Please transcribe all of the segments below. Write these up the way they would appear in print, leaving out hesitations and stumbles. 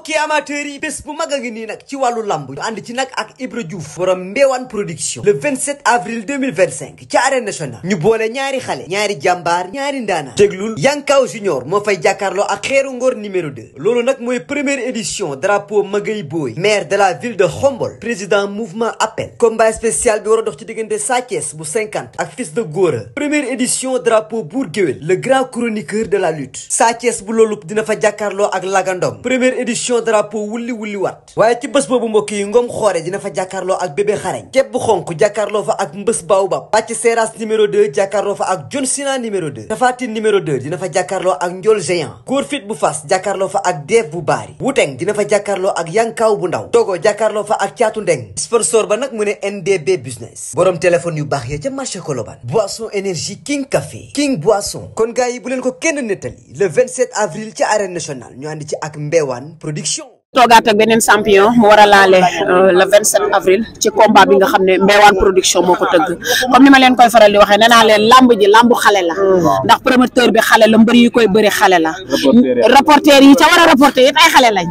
mbokki amateurs yi bés bu mag a ngi nii nag ci wàllu lamb ñu ànd ci nag ak Ibra Diouf borom Mbewaan production le 27 avril 2025 ci arène nationale ñu boole ñaari xale ñaari jàmbaar ñaari ndaana déglul Yankaw Junior moo fay jàkkaarloo ak Xeeru Ngor numéro 2 loolu nag mooy première édition drapeau Magay Boy maire de la ville de Khombol président mouvement appel combat spécial bi war a dox ci diggante Sa Thiès bu 50 ak Fils de Gora première édition drapeau Bour Gueweul le grand chroniqueur de la lutte Sa Thiès bu loolu dina fa jàkkaarloo ak Lagandong première édition drapeau wulli wat waaye ci bés boobu mbokk yi Ngom Xoore dina fa jàkkaarloo ak bébé xarañ képp bu xonk jàkkaarloo fa ak mbës baobab Pàcc Seras numéro 2 jàkkaarloo fa ak John Sina numéro 2 Tafatine numéro 2 dina fa jàkkaarloo ak Ndiol Géant góor fit bu fas jàkkaarloo fa ak Dev bu baari Wuteng dina fa jàkkaarloo ak Yankaw bu ndaw Togo jàkkaarloo fa ak Caatu Ndeng sponsor ba nag mu ne NDB business borom téléphone yu baax ya ca marché Colobane boisson énergie King Café King boisson kon gars yi bu leen ko kenn nettali le 27 avril ci arène nationale ñu ànd ci ak Mbewaan production toogaat ak beneen champion mu war a laale le 27 avril ci combat bi nga xam ne Mbewaan production moo ko tëgg comme ni ma leen koy faral di waxee nee naa leen lamb ji lambu xale la ndax promoteur bi xale la mbër yi koy bëri xale la reporter yi ca war a reporter yëpp ay xale lañ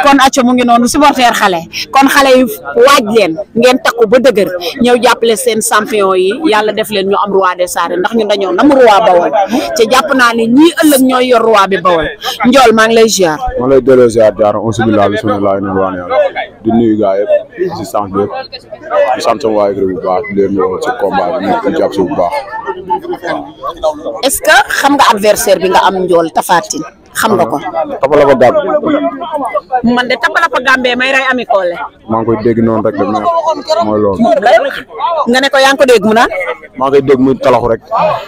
kon acco mu ngi noonu supporter xale kon xale yi waaj leen ngeen takku ba dëgër ñëw jàppale seen champion yi yàlla def leen ñu am roi des arènes ndax ñun dañoo nam roi Bawol ci jàpp naa ni ñii ëllëg ñooy yor roi bi Bawol Ndiol maa ngi lay ziar bismillah na waan yàlla di nuyu gaa yëpp assistance bi di sant sama waay bu baax di leen ñëw ci combat bi ñu jàpp si bu baax est-ce que xam nga adversaire bi nga am Ndiol Tapha Tine xam nga ko Tapala ba gàmm man de Tapala ba gàmbee may ray ami koole maa ngi koy dégg noonu rek de mais mooy loolu nga ne ko yaa ngi ko dégg mu naan maa ngi koy dégg muy talaxu rek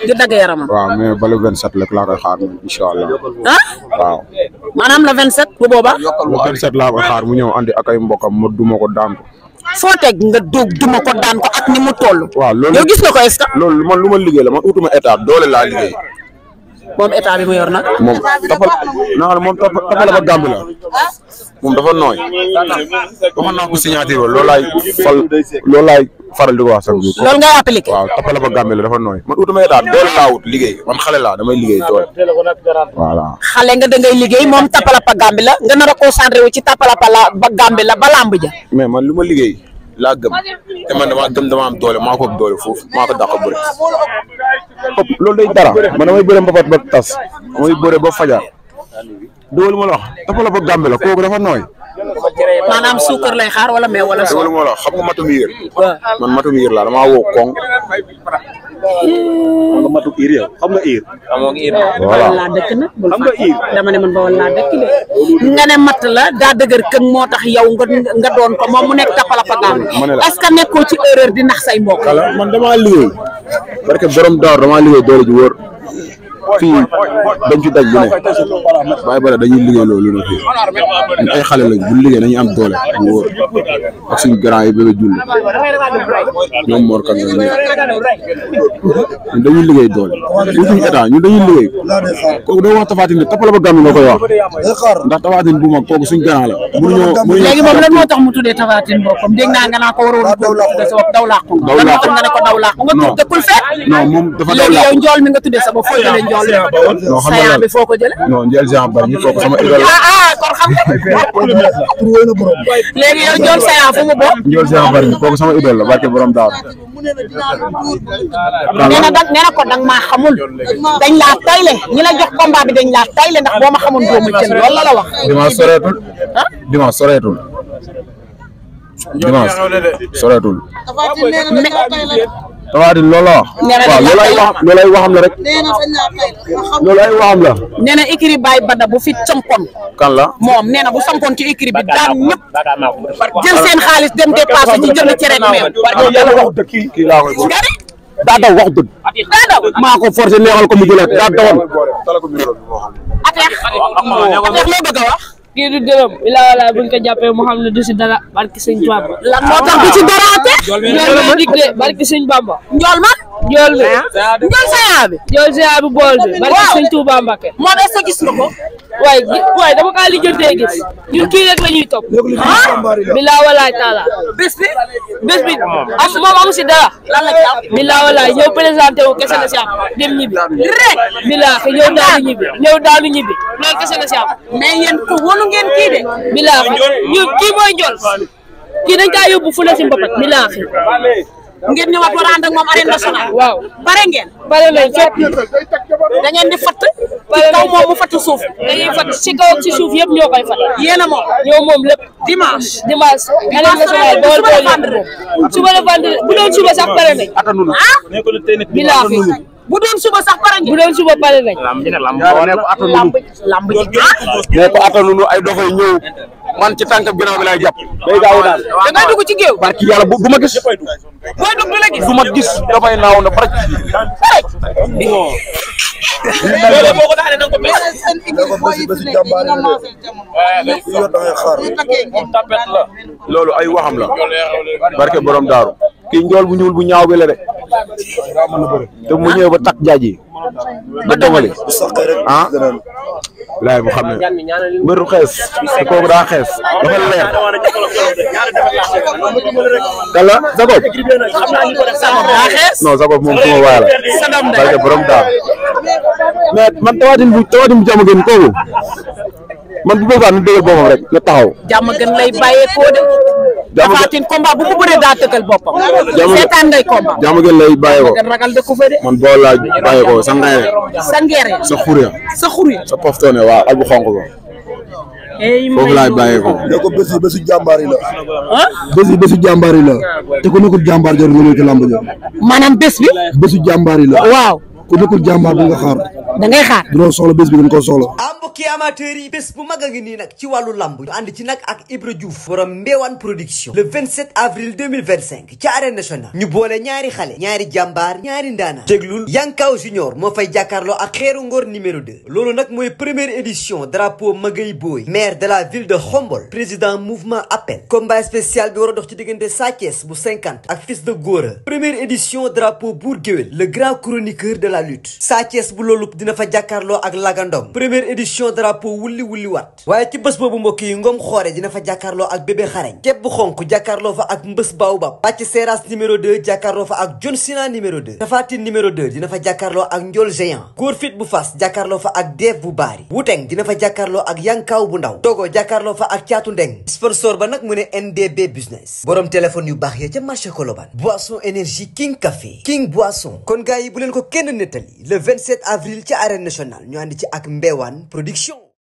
di dagg yaramam waaw mais ba le 27 rek laa koy xaar incha allah waaw maanaam le 27 bu booba le 27 laa koy xaar mu ñëw andi ak ay mbokam ma duma ko daan ko foo teg nga duma ko daan ko ak ni mu toll waaw loolu yow gis nga ko est-ce que loolu man lu ma liggéey la man utuma état doole laa liggéey moom état bi mu yor nag moom Tapala ba gàmbi la moom dafa nooy waxoon naa ko signature loolu laay faral di ko wax sax bi loolu ngay appliqué waaw Tapala ba gàmbi la dafa nooy man utuma état doole laa wut liggéey man xale laa damay liggéey doole voilà xale nga da ngay liggéey moom Tapala ba gàmbi la nga nar a concentré wu ci Tapala ba gàmbi la ba lamb ja mais man lu ma liggéey laa gëm te man dama am doole maa ko ëpp doole foofu maa ko dàq bëre loolu day dara man damay bëre mbapat ba tas damay bëre ba fajar doolu ma la wax Tapala ba gàmbi la kooku dafa nooy maanaam suukar lay xaar wala meew wala doolu ma la wax xam nga matum yër man matum yër laa damaa woo koŋ xam nga matu ir yow xam nga ir amoo ir voilà laa dëkk nag xam nga ir dama ne man Bawol laa dëkk de nga ne matt la daa dëgër këng moo tax yow nga doon ko moom mu nekk Tapala ba gàmbi est-ce que nekkoo ci erreur di nax say mbokk man damaa liggéey parce que borom daar damaa liggéey doole ji wóor fii dañ ci daj bu ne bàyyi ba dañuy liggéey loolu ne fii ñun ay xale lañ bu liggéey dañuy am doole bu wóor ak suñu grand yi bébé julli ñoom Mor Kang ñun dañuy liggéey doole suñu état ñun dañuy liggéey kooku doo wax Tapha Tine Tapala ba gàmmi nga koy wax ndax Tapha Tine bu mag kooku suñu grand la léegi moom lan moo tax mu tuddee Tapha Tine boppam dégg naa nga naa ko waroon ko tuddee sa bopp daw làqu nga lan moo tax nga ne ko daw làqu nga tur dëkkul fekk non moom dafa daw léegi làqu yow Ndiol mi nga tuddee sa bopp foo jëlee Ndiol sayaan bi foo ko jëlee non Ndiol Géant bari kooku sama idole kon xam nga léegi yow Ndiol sayaan fu mu bokk Ndiol Géant bari kooku sama idole la barke borom daaw nee na ko danga maa xamul dañ laa tayle ñi la jox combat bi dañ laa tayle ndax boo ma xamoon doo ma jël loolu la wax dimanche soreetul Tapha Tine loolu la wax waaw loolu ay waxam la rek loolu ay waxam la nee na écurie Baye Bada bu fi sampoon kan la moom nee na bu sampoon ci écurie bi daan ñëpp jël seen xaalis dem dépassé ci jënd cere meew yàlla wax dëgg kii laa koy daa daw wax dëgg maa ko forcé neexal ko mu jëlaat daa dawoon ateex loo bëgg a wax kii du dërëm ila wala buñ ko jàppee mu xam ne du si dara barki sëñ Bamba lan moo tax du ci dara ateex Ndiol ma dig de barki sëñ Bamba Ndiol man Njool bi. Njool Saya bi. Njool Saya bi bool bi. barke Sëñ Tuuba Mbàkke. moom est-ce que gis nga ko. waaye dama kaa lijjantee gis ñun kii rek la ñuy topp. bilaa walaay taala. bés bi moom amu si dara. lan la ci am. bilaa walaay ñëw présenté wu kese la si am dem ñibbi. rek. bilaa ke ñëw daanu ñibbi loolu kese la si am. mais yéen ko wonu ngeen kii de. bilaa ñun kii mooy Njool kii dañ kaa yóbbu fu la si mbapat bilaa ke. ngeen ñëwaat war a ànd ak moom arène nationale. waaw pare ngeen. pare nañ fépp. da ngeen di fatt. ci kaw moom mu fatt suuf. dañuy fatt si kaw ak si suuf yëpp ñoo koy fatt. yéen a moom. ñoo moom lépp. dimanche. arène nationale bool suba la vendredi bu doon suba sax pare nañ. bilaa ke. bu doon suba sax pare ngeen. bu doon suba pare nañ. lamb ji nee ko attanunu ay dofay ñëw man ci tànkam ginnaaw bi lay jàpp day gaaw daal. da ngay dugg ci géew. barki yàlla du ma gis. booy dugg du la gis. du ma gis dafay naaw na baraj. loolu ay waxam la barke borom daaru kii njool bu ñuul bu ñaaw bi la de te mu ñëw ba takk jaaj yi ba dongali ah laay mu xam ne mbëru xees te kooku daa xees dafa leer kala Zagob non Zagob moom suma waay la barke borom daaru mais man tawatin bu jàmm gën kooku man bu boobaa nu dëggal boppam rek nga taxaw. jàmm gën lay bàyyeekoo de. Tapha Tine combat bu ko bëree daa tëggal boppam. seetaan ngay combat. jàmm gën lay bàyyeekoo. gën ragal de ku fa de. man boo laa bàyyeekoo sa ngeere. sa ngeere. sa xurya. sa xurya. sa poftoone waaw al bu xonq ba. foofu laay bàyyeekoo. ne ko bésu jàmbaar yi la. ah. bésu jàmbaar yi la. te ku nekkul jàmbaar jor nga ñëw ci làmb ja. maanaam bés bi. bésu jàmbaar yi la. waaw. ku nekkul jàmbaar bi nga xaar. da ngay xaar. du doon soxla bés bi dañ koo soxla. mbokki amateurs yi bés bu mag a ngi nii nag ci wàllu lamb ñu ànd ci nag ak Ibra Diouf borom Mbéwane production le 27 avril 2025 ci arène nationale ñu boole ñaari xale ñaari jàmbaar ñaari ndaana déglul Yankaw Junior moo fay jàkkaarloo ak Xeeru Ngor numéro 2 loolu nag mooy première édition drapeau Magay Boy maire de la ville de Khombol président mouvement appel combat spécial bi war a dox ci diggante Sa Thiès bu 50 ak Fils de Gora première édition drapeau Bour Gueweul le grand chroniqueur de la lutte Sa Thiès bu loolu dina fa jàkkaarloo ak Lagandong première édition drapeau wulli wat waaye ci bés boobu mbokk yi Ngom Xoore dina fa jàkkaarloo ak bébé xarañ képp bu xonk jàkkaarloo fa ak mbës baobab Bàcc Seras numéro 2 jàkkaarloo fa ak John Sina numéro 2 Tapha Tine numéro 2 dina fa jàkkaarloo ak Ndiol Géant góor fit bu fas jàkkaarloo fa ak Dev bu baari Wuteng dina fa jàkkaarloo ak Yankaw bu ndaw Togo jàkkaarloo fa ak Caatu Ndeng sponsor ba nag mu ne NDB business borom téléphone yu baax ya ca marché Colobane boisson énergie King Café King boisson kon gars yi bu leen ko kenn nettali le 27 avril ci arène nationale ñu ànd ci ak Mbéwane production